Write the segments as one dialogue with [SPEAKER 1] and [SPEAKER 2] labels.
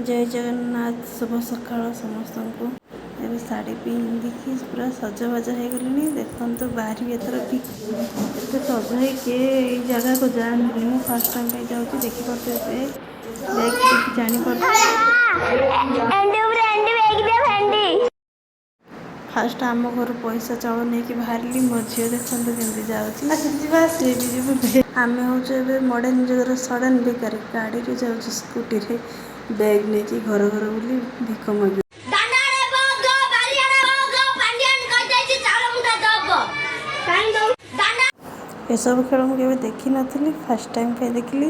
[SPEAKER 1] ଜୟ ଜଗନ୍ନାଥ, ଶୁଭ ସକାଳ ସମସ୍ତଙ୍କୁ। ଏବେ ଶାଢ଼ୀ ପିନ୍ଧିକି ପୁରା ସଜବାଜ ହେଇଗଲିଣି। ଦେଖନ୍ତୁ, ବାହାରିବି ଏଥର ବି। ଏତେ ସଜ ହେଇ କିଏ ଏଇ ଜାଗାକୁ ଯାଆନ୍ତିନି। ମୁଁ ଫାର୍ଷ୍ଟ ଟାଇମ୍ ପାଇଁ ଯାଉଛି। ଦେଖିପାରୁଥିବେ, ବ୍ୟାଗ୍ ଦେଖି ଜାଣିପାରୁଥିବେ।
[SPEAKER 2] ଏଣ୍ଡି ଉପରେ ଏଣ୍ଡି, ବେଗି ଦିଅ ଭେଣ୍ଡି।
[SPEAKER 1] ଫାଷ୍ଟ ଆମ ଘରୁ ପଇସା ଚାଉଳ ନେଇକି ବାହାରିଲି। ମୋ ଝିଅ ଦେଖନ୍ତୁ କେମିତି ଯାଉଛି। ଯିବା, ସିଏ ବି ଯିବ। ଆମେ ହେଉଛୁ ଏବେ ମଡ଼ର୍ଣ୍ଣ ଯୁଗର ସଡ଼ନ୍ ଭିକାରୀ। ଗାଡ଼ିରେ ଯାଉଛୁ, ସ୍କୁଟିରେ ବ୍ୟାଗ୍ ନେଇକି ଘର ଘର ବୁଲି ଭିକ ମାଗି।
[SPEAKER 2] ଦାଣ୍ଡାରେ ବଗ, ବାରିଆଡେ ବଗ, ପାଣ୍ଡିଆନ କହିଦେଇଛି ଚାଉଳ ମୁଠା ଦବ। କାଇଁ ଦଉ ଦାଣ୍ଡା?
[SPEAKER 1] ଏସବୁ ଖେଳ ମୁଁ କେବେ ଦେଖିନଥିଲି, ଫାର୍ଷ୍ଟ ଟାଇମ୍ ପାଇଁ ଦେଖିଲି।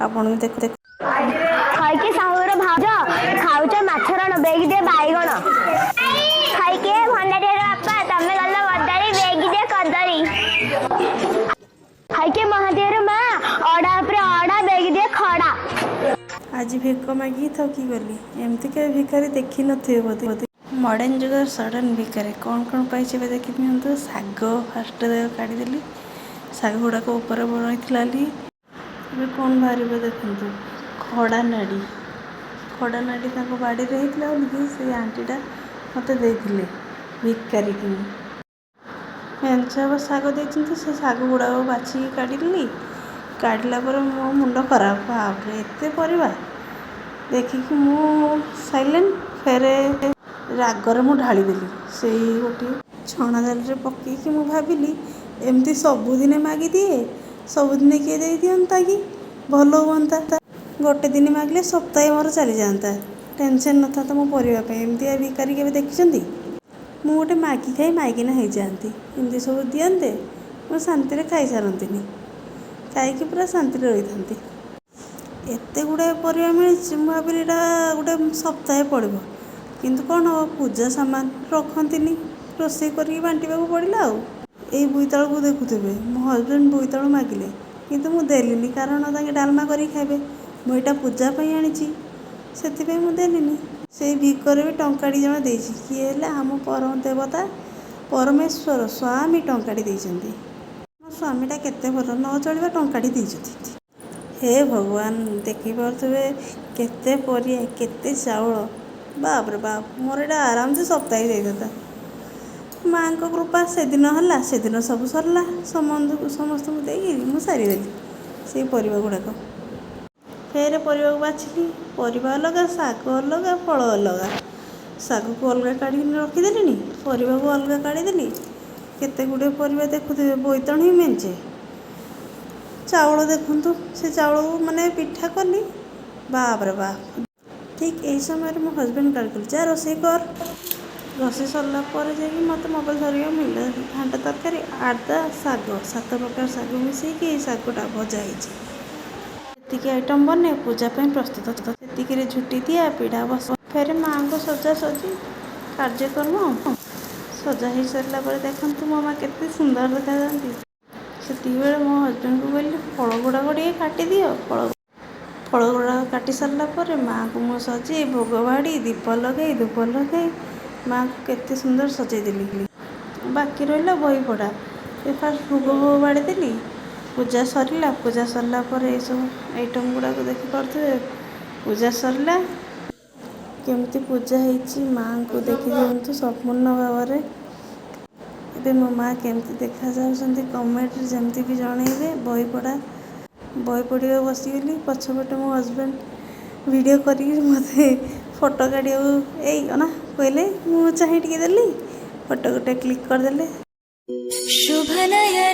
[SPEAKER 1] ଆପଣ ବି ଦେଖ ଦେଖ।
[SPEAKER 2] ଖାଇକି ସାହୁର ଭାଉଜ ଖାଉଛ ମାଛ ରାଣ, ବେଗି ଦିଅ ବାଇଗଣ। ଖାଇକି ଭଣ୍ଡାରିଆର ବାପା, ତମେ ଗଲ ବଦାରୀ, ବେଗି ଦିଅ କଦଳୀ। ଖାଇକି ମହାଦେର ମା, ଅଡା ଉପରେ ଅଡା, ବେଗି ଦିଅ ଖଡା।
[SPEAKER 1] ଆଜି ଭିକ ମାଗିକି ଥକି ଗଲି। ଏମିତି କେବେ ଭିକାରୀ ଦେଖିନଥିବେ ବୋଧେ। ମଡ଼ର୍ଣ୍ଣ ଯୁଗର ସଡ଼ନ୍ ଭିକାରୀ କ'ଣ କ'ଣ ପାଇଛି ଏବେ ଦେଖି ନିଅନ୍ତୁ। ଶାଗ ଫାଷ୍ଟ କାଢ଼ିଦେଲି। ଶାଗ ଗୁଡ଼ାକ ଉପରେ ରହିଥିଲା ବୋଲି। ଏବେ କ'ଣ ବାହାରିବ ଦେଖନ୍ତୁ। ଖଡ଼ା ନାଡ଼ି, ଖଡ଼ା ନାଡ଼ି ତାଙ୍କ ବାଡ଼ିରେ ହେଇଥିଲା ବୋଲିକି ସେଇ ଆଣ୍ଟିଟା ମୋତେ ଦେଇଥିଲେ। ଭିକାରୀକି ମୁଁ ମେଞ୍ଚେ ହେବ ଶାଗ ଦେଇଛନ୍ତି। ସେ ଶାଗ ଗୁଡ଼ାକ ବାଛିକି କାଢ଼ିଲି। କାଢ଼ିଲା ପରେ ମୋ ମୁଣ୍ଡ ଖରାପ। ବାପରେ, ଏତେ ପରିବା ଦେଖିକି ମୁଁ ସାଇଲେଣ୍ଟ। ଫେରେ ରାଗରେ ମୁଁ ଢାଳିଦେଲି ସେଇ ଗୋଟିଏ ଛଣା ଜାଲିରେ ପକେଇକି। ମୁଁ ଭାବିଲି, ଏମିତି ସବୁଦିନେ ମାଗିଦିଏ, ସବୁଦିନେ କିଏ ଦେଇଦିଅନ୍ତା କି ଭଲ ହୁଅନ୍ତା। ଗୋଟେ ଦିନ ମାଗିଲେ ସପ୍ତାହେ ମୋର ଚାଲିଯାଆନ୍ତା, ଟେନସନ୍ ନଥାନ୍ତା ମୋ ପରିବା ପାଇଁ। ଏମିତିଆ ଭିକାରୀ କେବେ ଦେଖିଛନ୍ତି? ମୁଁ ଗୋଟେ ମାଗି ଖାଇ ମାଇକିନା ହେଇଯାଆନ୍ତି। ଏମିତି ସବୁ ଦିଅନ୍ତେ, ମୁଁ ଶାନ୍ତିରେ ଖାଇସାରନ୍ତିନି, ଖାଇକି ପୁରା ଶାନ୍ତିରେ ରହିଥାନ୍ତି। ଏତେ ଗୁଡ଼ାଏ ପରିବା ମିଳିଛି, ମୁଁ ଭାବିଲି ଏଇଟା ଗୋଟେ ସପ୍ତାହେ ପଡ଼ିବ। କିନ୍ତୁ କ'ଣ ହେବ, ପୂଜା ସାମାନ ରଖନ୍ତିନି, ରୋଷେଇ କରିକି ବାଣ୍ଟିବାକୁ ପଡ଼ିଲା। ଆଉ ଏଇ ବୋଇତାଳୁକୁ ଦେଖୁଥିବେ, ମୋ ହଜବେଣ୍ଡ ବୋଇତାଳୁ ମାଗିଲେ, କିନ୍ତୁ ମୁଁ ଦେଲିନି, କାରଣ ତାଙ୍କେ ଡାଲମା କରିକି ଖାଇବେ। ମୁଁ ଏଇଟା ପୂଜା ପାଇଁ ଆଣିଛି, ସେଥିପାଇଁ ମୁଁ ଦେଲିନି। ସେଇ ଭିକରେ ବି ଟଙ୍କାଟି ଜମା ଦେଇଛି। କିଏ ହେଲେ ଆମ ପରମ ଦେବତା ପରମେଶ୍ୱର ସ୍ୱାମୀ ଟଙ୍କାଟି ଦେଇଛନ୍ତି। ମୋ ସ୍ୱାମୀଟା କେତେ ଭଲ, ନ ଚଳିବା ଟଙ୍କାଟି ଦେଇଛନ୍ତି। ହେ ଭଗବାନ, ଦେଖିପାରୁଥିବେ କେତେ ପରିବା, କେତେ ଚାଉଳ। ବାପରେ ବାପ, ମୋର ଏଇଟା ଆରାମସେ ସପ୍ତାହେ ଯାଇଥାନ୍ତା। ମାଆଙ୍କ କୃପା, ସେଦିନ ହେଲା, ସେଦିନ ସବୁ ସରିଲା। ସମସ୍ତଙ୍କୁ ସମସ୍ତଙ୍କୁ ଦେଇକି ମୁଁ ସାରିଦେଲି ସେଇ ପରିବା ଗୁଡ଼ାକ। ଫେରେ ପରିବାକୁ ବାଛିଲି। ପରିବା ଅଲଗା, ଶାଗ ଅଲଗା, ଫଳ ଅଲଗା। ଶାଗକୁ ଅଲଗା କାଢ଼ିକି ରଖିଦେଲିଣି, ପରିବାକୁ ଅଲଗା କାଢ଼ିଦେଲି। କେତେ ଗୁଡ଼ିଏ ପରିବା ଦେଖୁଥିବେ, ବୋଇତାଳୁ ହିଁ ମେଞ୍ଚେ। ଚାଉଳ ଦେଖନ୍ତୁ, ସେ ଚାଉଳକୁ ମାନେ ପିଠା କଲି। ବାପରେ ବାପ। ଠିକ୍ ଏହି ସମୟରେ ମୋ ହଜବେଣ୍ଡ ଗାଳି କଲେ, ଯା ରୋଷେଇ କର। ରୋଷେଇ ସରିଲା ପରେ ଯାଇକି ମୋତେ ମୋବାଇଲ ଧରିବାକୁ ମିଳିଲା। ଘାଣ୍ଟ ତରକାରୀ, ଆଦା ଶାଗ, ସାତ ପ୍ରକାର ଶାଗ ମିଶେଇକି ଏଇ ଶାଗଟା ଭଜା ହେଇଛି। ଏତିକି ଆଇଟମ୍ ବନେ ପୂଜା ପାଇଁ ପ୍ରସ୍ତୁତ। ସେତିକିରେ ଝୁଟି ଦିଆ, ପିଢ଼ା ବସ, ଫେରେ ମାଆଙ୍କୁ ସଜାସଜି କାର୍ଯ୍ୟକ୍ରମ। ସଜା ହେଇସାରିଲା ପରେ ଦେଖନ୍ତୁ, ମୋ ମା କେତେ ସୁନ୍ଦର ଦେଖାଯାଆନ୍ତି। ସେତିକି ବେଳେ ମୋ ହଜବେଣ୍ଡକୁ କହିଲି, ଫଳ ଗୁଡ଼ାକ ଟିକେ କାଟିଦିଅ। ଫଳ ଫଳ ଗୁଡ଼ାକ କାଟି ସାରିଲା ପରେ ମାଆଙ୍କୁ ମୁଁ ସଜେଇ, ଭୋଗ ବାଢ଼ି, ଦୀପ ଲଗାଇ, ଧୂପ ଲଗାଇ ମାଆଙ୍କୁ କେତେ ସୁନ୍ଦର ସଜେଇଦେଲି। ବାକି ରହିଲା ବହି ପଢ଼ା। ସେ ଫାଷ୍ଟ ଭୋଗ ଭୋଗ ବାଢ଼ିଦେଲି। ପୂଜା ସରିଲା। ପୂଜା ସରିଲା ପରେ ଏସବୁ ଆଇଟମ୍ ଗୁଡ଼ାକ ଦେଖିପାରୁଥିବେ। ପୂଜା ସରିଲା। କେମିତି ପୂଜା ହେଇଛି ମାଆଙ୍କୁ ଦେଖିଦିଅନ୍ତୁ ସମ୍ପୂର୍ଣ୍ଣ ଭାବରେ। ଏବେ ମୋ ମା କେମିତି ଦେଖାଯାଉଛନ୍ତି, କମେଣ୍ଟରେ ଯେମିତି ବି ଜଣେଇବେ। ବହି ପଢ଼ା, ବହି ପଢ଼ିବାକୁ ବସିଗଲି। ପଛପଟେ ମୋ ହଜବେଣ୍ଡ ଭିଡ଼ିଓ କରିକି ମୋତେ ଫଟୋ କାଢ଼ିବାକୁ ଏଇ ଅନା କହିଲେ। ମୁଁ ଚାହିଁ ଟିକେ ଦେଲି, ଫଟୋ ଗୋଟେ କ୍ଲିକ୍ କରିଦେଲେ।
[SPEAKER 3] ଶୁଭନୟ।